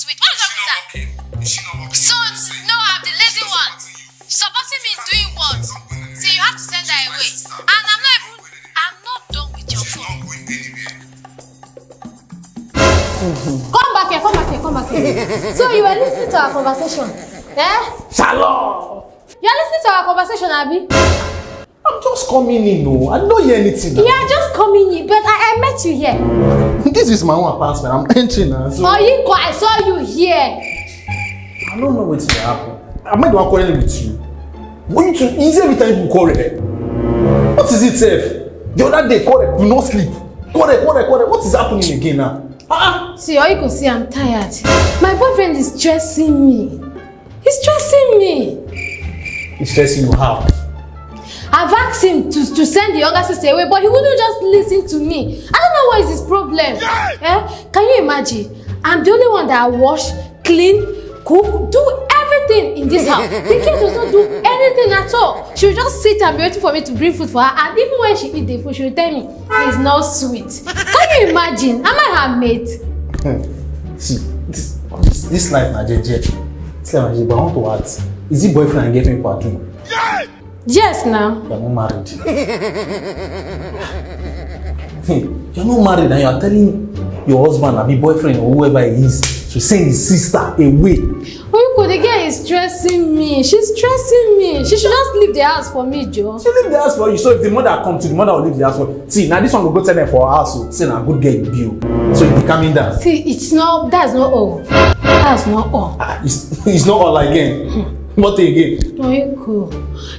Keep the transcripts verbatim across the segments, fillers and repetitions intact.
Wait, what's wrong with her? So, no, I'm the lazy one. Supporting me doing what? See, you have to send her away. And I'm not even, I'm not done with your phone. Come back here, come back here, come back here. So you were listening to our conversation? Eh? Shalom! You're listening to our conversation, Abby? I'm just coming in, no. I don't hear anything now. You are just coming in, but I, I met you here. This is my own apartment. I'm entering now. So Oyiko, I saw you here. I don't know what will happen. I might want quarrel with you. What you two? Is every time you quarrel? What is it, sef? The other day, quarrel, you no sleep. Quarrel, quarrel, quarrel. What is happening again now? Ah, ah. See, Oyiko, see, I'm tired. My boyfriend is stressing me. He's stressing me. He's stressing you how? I've asked him to, to send the younger sister away, but he wouldn't just listen to me. I don't know what is his problem. Eh? Can you imagine? I'm the only one that wash, clean, cook, do everything in this house. The girl does not do anything at all. She will just sit and be waiting for me to bring food for her. And even when she eat the food, she will tell me, "It's not sweet." Can you imagine? Am I her mate? See, this, this, this life na jeje. This life na jeje, but I want to ask, is it boyfriend and girlfriend people are doing? Yes, now. You're not married. You're not married and you're telling your husband, abi boyfriend or whoever it is, to send his sister away. Oyiko, the girl is stressing me. She's stressing me. She should just leave the house for me, Joe. She leave the house for you. So if the mother come to, the mother will leave the house for you. See, now this one will go tell them for her house, oh, say na good girl you be, oh. So you be calming down. See, it's not, that's not all. That's not all. Ah, it's, it's not all again. What again? Oyiko,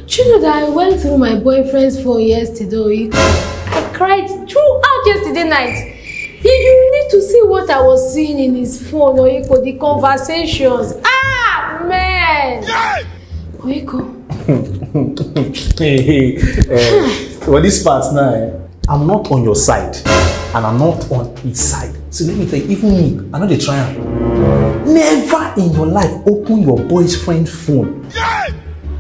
do you know that I went through my boyfriend's phone yesterday, Oyiko? I cried throughout yesterday night. You, you need to see what I was seeing in his phone, Oyiko, the conversations. Ah, man! Oyiko. Hey, hey, eh, for this part now, eh, I'm not on your side and I'm not on his side. So let me tell you, even me, I know they try am. Never in your life open your boyfriend phone.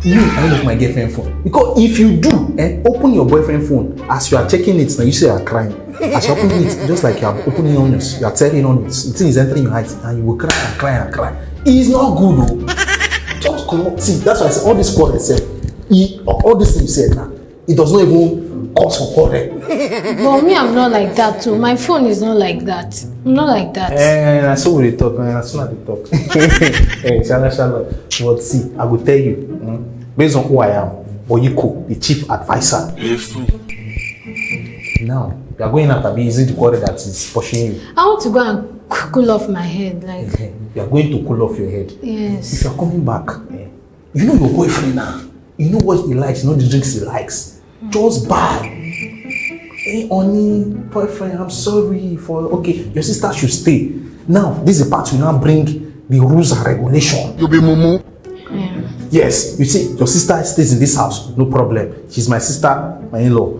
Me, I look my girlfriend phone. Because if you do, eh, open your boyfriend phone. As you are checking it, now you say you are crying. As you open it, just like you are opening onions, you are tearing onions. The thing is entering your eyes, and you will cry and cry and cry. It's not good, though. Just come up. See, that's why I say all this quarrel, sef, e, all this thing you said now, it does not even cause for quarrel. But me, I'm not like that too. My phone is not like that. I'm not like that. Eh, na so we dey talk, eh, na so I dey talk. Eh, shala, shala. But see, I go tell you, hmm, based on who I am, Oyiko, the chief advisor. Now, you are going out, abi is it the quarrel that is pushing you? I want to go and c-, cool off my head. Like, eh, you are going to cool off your head. Yes. If you are coming back, eh, you know your boyfriend now. You know what he likes, you know the drinks he likes. Just buy. Hey, honey, boyfriend, I'm sorry for, okay, your sister should stay. Now, this is the part we now bring the rules and regulation. You be mumu. Yeah. Yes, you see, your sister stays in this house, no problem. She's my sister, my in-law.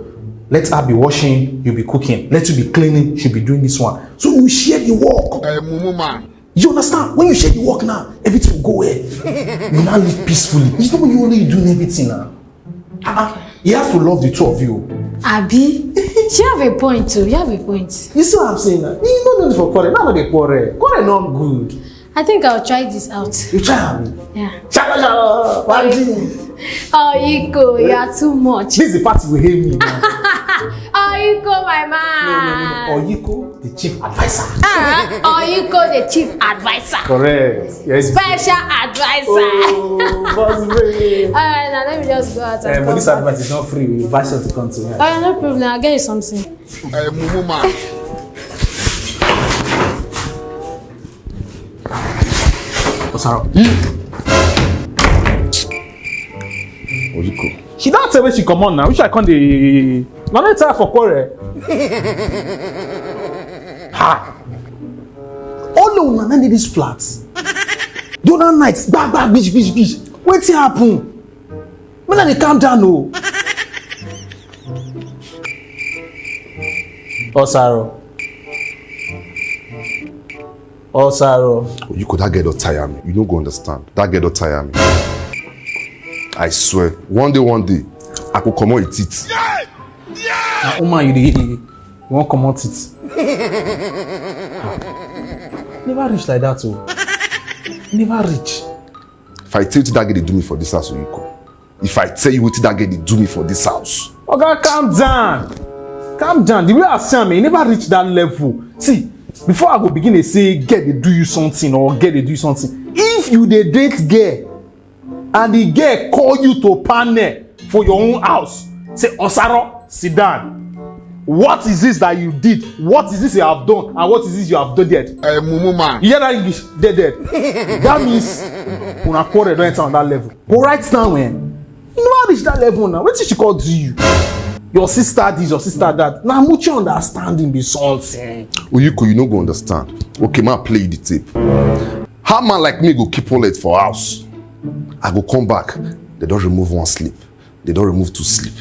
Let her be washing, you be cooking. Let you be cleaning, she'll be doing this one. So you share the work. A mumu man. You understand? When you share the work now, everything will go well. You now live peacefully. It's not you only doing everything now. Ah, ah, he has to love the two of you. Abi? She have a point too. You have a point. You see what I'm saying now? You no need for quarrel. Now they quarrel. Quarrel not good. I think I'll try this out. You try am? Yeah. Shala, shala, Banji. Oyiko, you are too much. This is the part you will hate me now. Oyiko, my man. No, no, no, no. Oyiko, the chief advisor. Ah, Oyiko, the chief advisor. Correct. Yes. Special advisor. Oh, boss baby. All right, now let me just go out and Eh, but come this back. Advice is not free. We buy something to come to me. Oh, no problem. I'll get you something. A mumu man. Osaro. Oyiko. She don tell me she comot now. Which I come dey. Na me tell her for quarrel. Ha. All of una na dey this flat. The other night, gbag, gbag, bish, bish, bish. Wetin happen? Make una dey calm down o. Osaro. Osaro. Oyiko, that girl don tire me. You no go understand. That girl don tire me. I swear, one day, one day, I go comot it. Na woman you dey, you wan comot it. Never reach like that o. E never reach. If I tell you wetin that girl dey do me for this house, Oyiko. If I tell you wetin that girl dey do me for this house. Oga, calm down. Calm down. The way I see am, e never reach that level. See, before I go begin dey say girl dey do you something or girl dey do you something, if you dey date girl and the girl call you to panel for your own house, say, "Osaro, sit down. What is this that you did? What is this you have done? And what is this you have done?" Uh, mumu man. You hear that English? Dead, dead. That means una quarrel don enter on that level. But right now, eh, you never reach that level now. Wetin she call do you? Your sister this, your sister that. Na mutual understanding be something. Oyiko, you no go understand. Okay, ma play you the tape. How man like me go keep wallet for house? I go come back. They don remove one slip. They don remove two slip.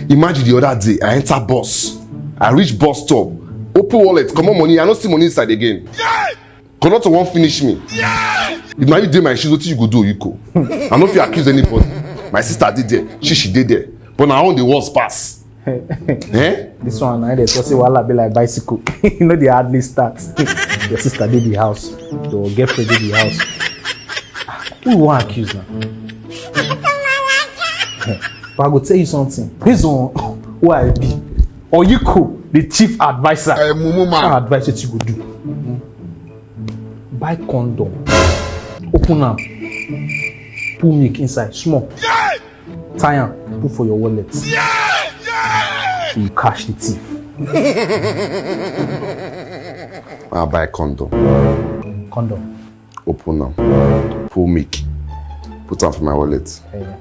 Imagine the other day, I enter bus. I reach bus stop, open wallet, comot money, I no see money inside again. Conductor wan finish me. If na you dey my shoes, wetin you go do, Oyiko? I no fit accuse anybody. My sister dey there, she she dey there, but na her own dey worse pass. Eh? This one na dey talk say wahala be like bicycle. You know dey hardly start. Your sister dey the house, your girlfriend dey the house. Who you wan accuse now? But I go tell you something. Based on who I be, Oyiko, the chief adviser. Uh, mumu man. I advise wetin you go do. Buy condom. Open am. Put milk inside. Small. Tie am. Put for your wallet. You catch the thief. I buy condom. Condom. Open am. Put milk. Put am for my wallet.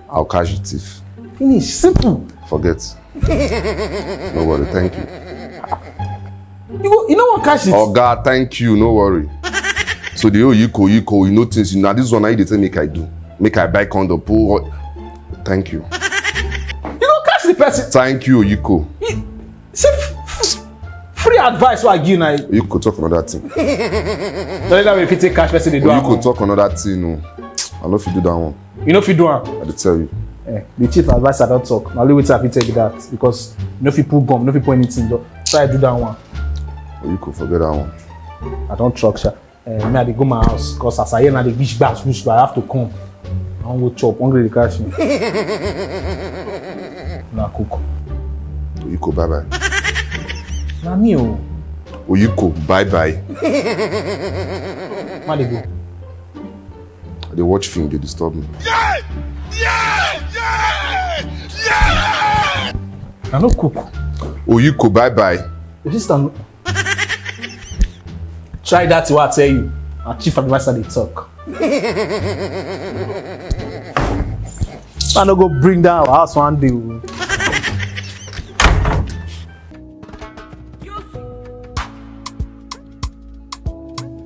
I'll catch the thief. Finish. Simple. Forget. No worry, thank you. You go, you no wan catch it. Oga, thank you, no worry. So the whole Oyiko, Oyiko, you know things. Now this one, I dey tell make I do. Make I buy condom, pull. Thank you. You go catch the person. Thank you, Oyiko. See, free advice wey I give na. Oyiko, talk another thing. No, that way fit take catch person dey do am. Oyiko, talk another thing. No, I no fit do that one. You no fit do am. I dey tell you. Eh, the chief adviser don talk. Na only wetin I fit tell you be that, because you no fit pull gun, you no fit pull anything. Just try do that one. Oyiko, forget that one. I don talk sha. Eh, me I dey go my house, cause as I hear na dey wish gbas wish gbas, I have to come. I wan go chop, hungry dey catch me. Na cook. Oyiko, bye bye. Na me o. Oyiko, bye bye. Ma dey go. I dey watch film, dey disturb me. I no cook. Oyiko, bye bye. Your sister no. Try that thing wey I tell you. Na chief adviser dey talk. I no go bring down our house one day o.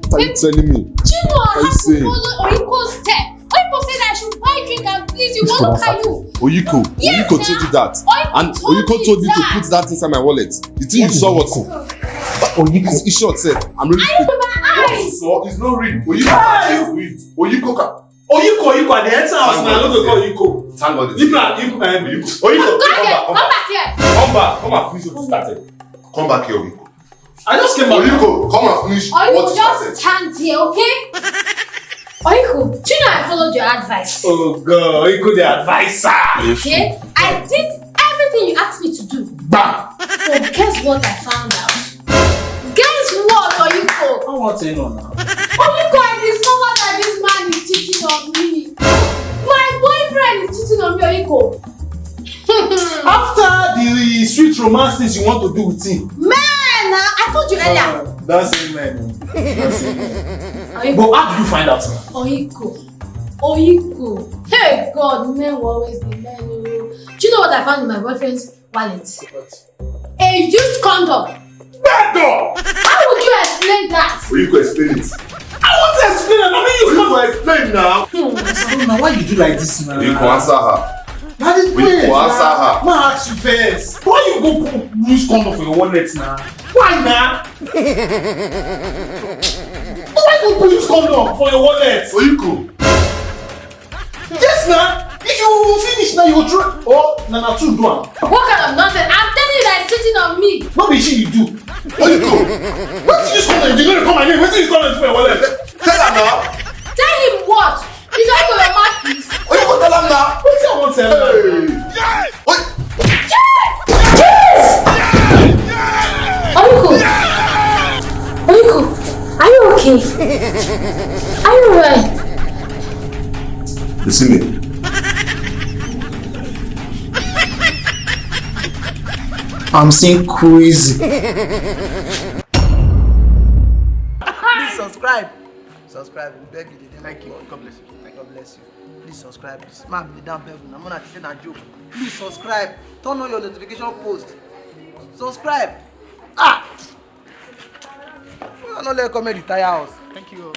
What are you telling me? Chinua What are you has to saying? Follow Oyiko's step. Oyibo say that I should buy drink and please you. What are you? Oyiko, Yes, Oyiko told you that. And Oyiko told me to put that inside my wallet. The thing you saw was Oyiko. It's short, sir. I'm really. I with my eyes. So it's not real. Oyiko, it's real. Oyiko, ka- Oyiko, Oyiko, I dey enter house now. I no go call Oyiko. Thank God. Leave me, leave me. Oyiko, come back, come back. Come back here. Come back, come and finish what you started. Come back here, Oyiko. I just came back. Oyiko, come and finish what you started. Oyiko, just stand here, okay? Oyiko, do you know I followed your advice? Oh God, Oyiko the adviser. Okay? I did everything you asked me to do. Bam! So guess what I found out? Guess what, Oyiko? I want to know now. Oyiko, I discovered that this man is cheating on me. My boyfriend is cheating on me, Oyiko. After the sweet romance things you want to do with him. Man, uh, I told you earlier. Uh, that's a man. That's a man. But how do you find out now? Oyiko. Oyiko. Hey, God, men will always be men. Oh. Do you know what I found in my boyfriend's wallet? What? A used condom. Condom! How would you explain that? Oyiko, explain it. I want to explain it. I mean, you Oyiko, explain now. Hmm. So now, why you do like this now? Oyiko, answer her. Now the Oyiko, answer her. Ma ask you first. Why you go put use condom for your wallet now? Why now? Why you go put use condom for your wallet? Oyiko. Yes na. If you finish now, you go throw. Oh, na na two do am. What kind of nonsense? I'm telling you that he's cheating on me. No be she you do. Oyiko. Wetin you use condom? You no dey call my name. Wetin you use condom do for your wallet? Tell her now. Tell him Are you right? You see me? I'm seeing crazy. Please subscribe. Subscribe. We beg you. Thank you. God bless you. God bless you. Please subscribe. This man be down level. I'm gonna say na joke. Please subscribe. Turn on your notification post. Subscribe. Ah! I no let comedy tire us. Thank you.